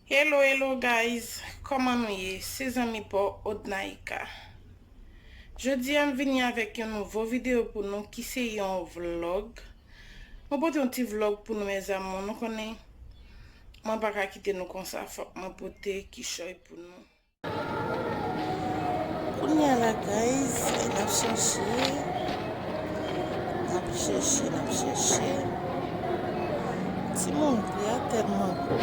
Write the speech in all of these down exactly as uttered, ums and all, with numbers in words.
Hello, hello guys, kòman nou ye? Se zanmi pa w Odnaïka. Jodi a m vini avèk yon nouvo videyo pou nou ki se yon vlog. Mwen pote yon ti vlog pou nou mes amours, nou konnen mwen pa ka kite nou konsa, fòk mwen pote kichòy pou nou. Kounye a la guys, n ap chèche, n ap chèche, n ap chèche. Timoun, pri a tèlman gwo.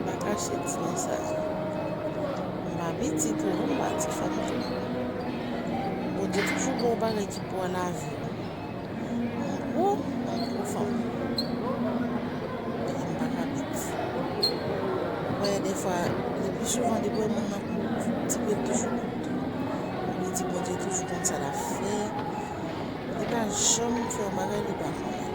M pa kache di nou sa. M pa piti tou, non, m pa ti fanm tou. Bondye toujou ba w bagay ki pou al avè w. Mwen gwo, mwen gwo fanm. Epi m pa ka piti. Ou wè, defwa, le pli souvan, depi w wè moun nan kout, ti pye l toujou kout. Li di Bondye toujou konn sa l ap fè. Li pa janm fè yon bagay li pa konnen.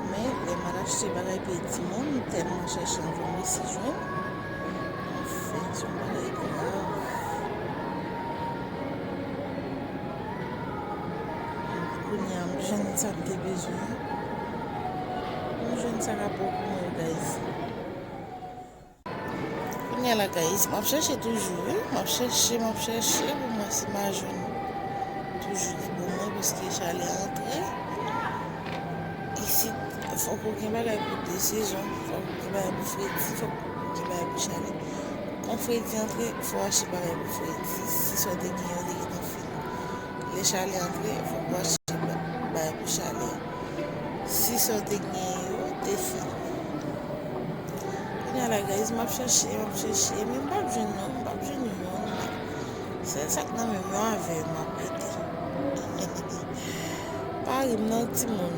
Men, lè m al achte bagay peyi timoun, m tèlman chèche anvan m resi jwenn. Anfen, se yon bagay grav. Kounye a, m jwenn sa m te bezwen an. M jwenn sa k ap bon pou mwen yo, guys. Kounye a la, guys, m ap chèche toujou, wi. M ap chèche, m ap chèche pou m wè si m a jwenn toujou ki bon mwen, paske chalè antre. Isit, fòk ou gen bagay pou de sezon, fòk ou gen bagay pou fredi, fòk ou gen bagay pou chalè. Kon fredi antre, fò w achte bagay pou fredi. Si sa w te gen yo, te gentan fini. Lè chalè antre, fòk ou achte ba-, bagay pou chalè. Si sa w te gen yo, te fini. Kounye a la, guys, m ap chèche, m ap chèche, men m p ap jwenn non, m p ap jwenn youn. Sèl sa k nan men m yo avè yo m ap rete. Pa ri m non, timoun.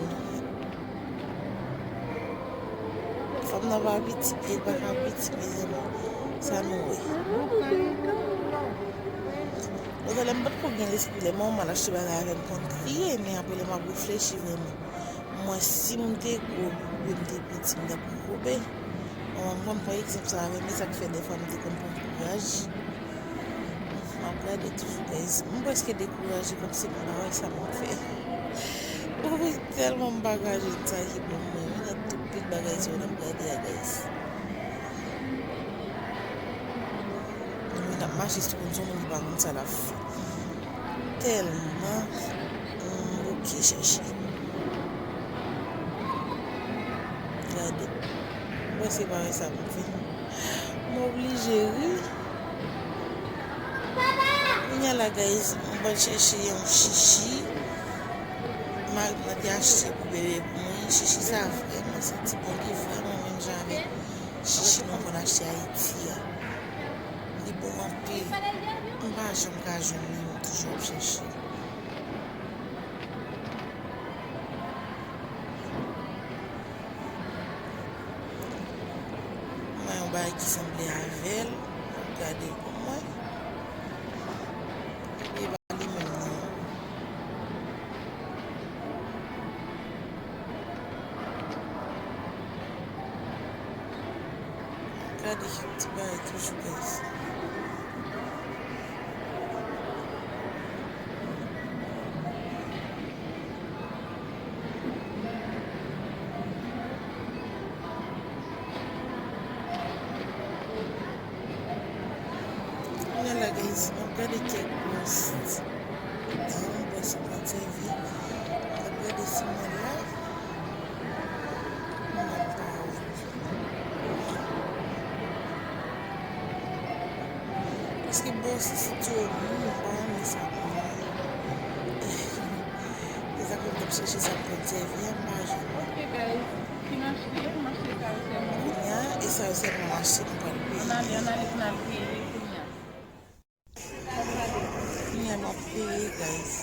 Fanm nan pa piti, li pa ka piti, mezanmi. Sa nou wè. Bon, talè m pa t ko gen lespri, lè manman m al achte bagay avè m, m konn kriye, men apre lè m ap reflechi vrèman, m wè si m te gwo, oubyen m te piti, m t ap koube. Manman m konn pran egzanp sa avè m, e sa k fè dèfwa m te konn pran kouraj. M ap gade toujou, guys. M prèske dekouraje, kòmsi m pa wè sa m ap fè. Wi, tèlman m pa ka jwenn sa ki bon mwen, wi, nan tout pil bagay sa yo n ap gade a, guys. Moun ap mache sou konn se yon moun ki pa konn sa l ap fè. Tèlman m bouke chèche. Gade. Mwen se pa wè sa m fè. M oblije ri. Kounye a la, guys, m pral chèche yon chichi. Mari m nan te achte pou bebe pou mwen. Chichi sa vrèman santi bon, li vrèman menm jan avèk chichi nou konn achte Ayiti a. Li bon anpil. M pa janm ka jwenn li, m toujou ap chèche. M wè yon bagay ki sanble avè l, m ap gade l pou mwen. E pa li menm non. Gade kèk ti bagay toujou, guys. Kounye a la, guys, m ap gade kèk bwòs dan, bwòs pou mwen sèvi. M ap gade si mwen la. M ap pa wè. Paske bwòs isit yo mou, m pa renmen sa pou mwen. E sa fè m t ap chèche sa m konn sèvi a, m pa jwenn. Ok, guys. Ki m achte? M achte sa yo sèlman. Kounye a, e sa yo sèlman m achte, m pral peye. Ann ale, ann ale pou n al peye kounye a. Kounye a m ap peye, guys.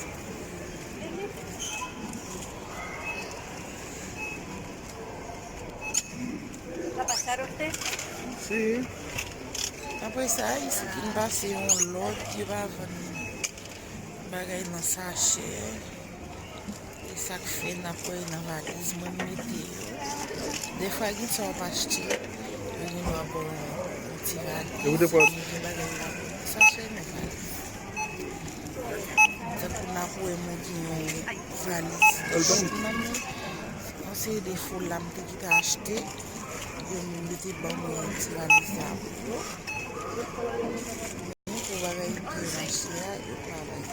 ¿La pasaron usted? Sí. Apre sa, isit vin pase yon lòd, yo pa vann bagay nan sachè. E sa k fè n ap wè nan valiz mwen, m mete yo. Dèfwa gen sa w ap achte, yo gen dwa ba w yon ti valiz. E ou te pran? Men gen bagay yo pa ba w nan sachè, nan valiz. Tankou n ap wè mwen gen yon valiz nan men, yon Se de foula m te kite achte. Yo menm yo te ban mwen ti valiz la pou yo. Men pou bagay pye mache a, yo pa bay.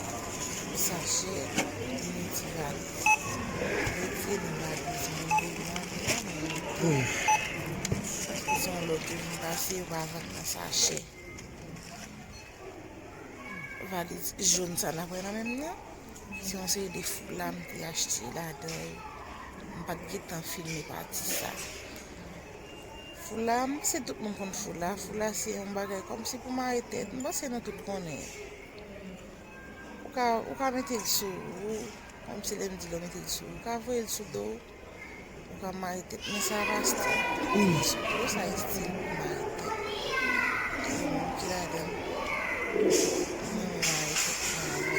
Sa chè, ni ti valiz. Yo di nou valiz moun de mande a, men se yon lòt jounen pase, yo pa vann nan sachè. Valiz jòn sa n ap wè nan men m nan, se yon seri de foula m te achte ladan yo. M pa t gentan filme pati sa. Foula, m panse tout moun konn foula. Foula se yon bagay kòmsi pou mare tèt. M panse nou tout konnen. Ou ka, ou ka mete l sou ou, kòmsi lè m di lè w mete l sou ou, ou ka voye l sou do w. Ou ka mare tèt, men sa pa stil. Sou do sa estil pou mare tèt. Gen moun ki ladan, men mare tèt mare.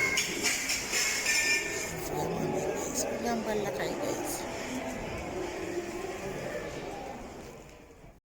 Vrèman bèl, guys. Kounye a m pral lakay, guys.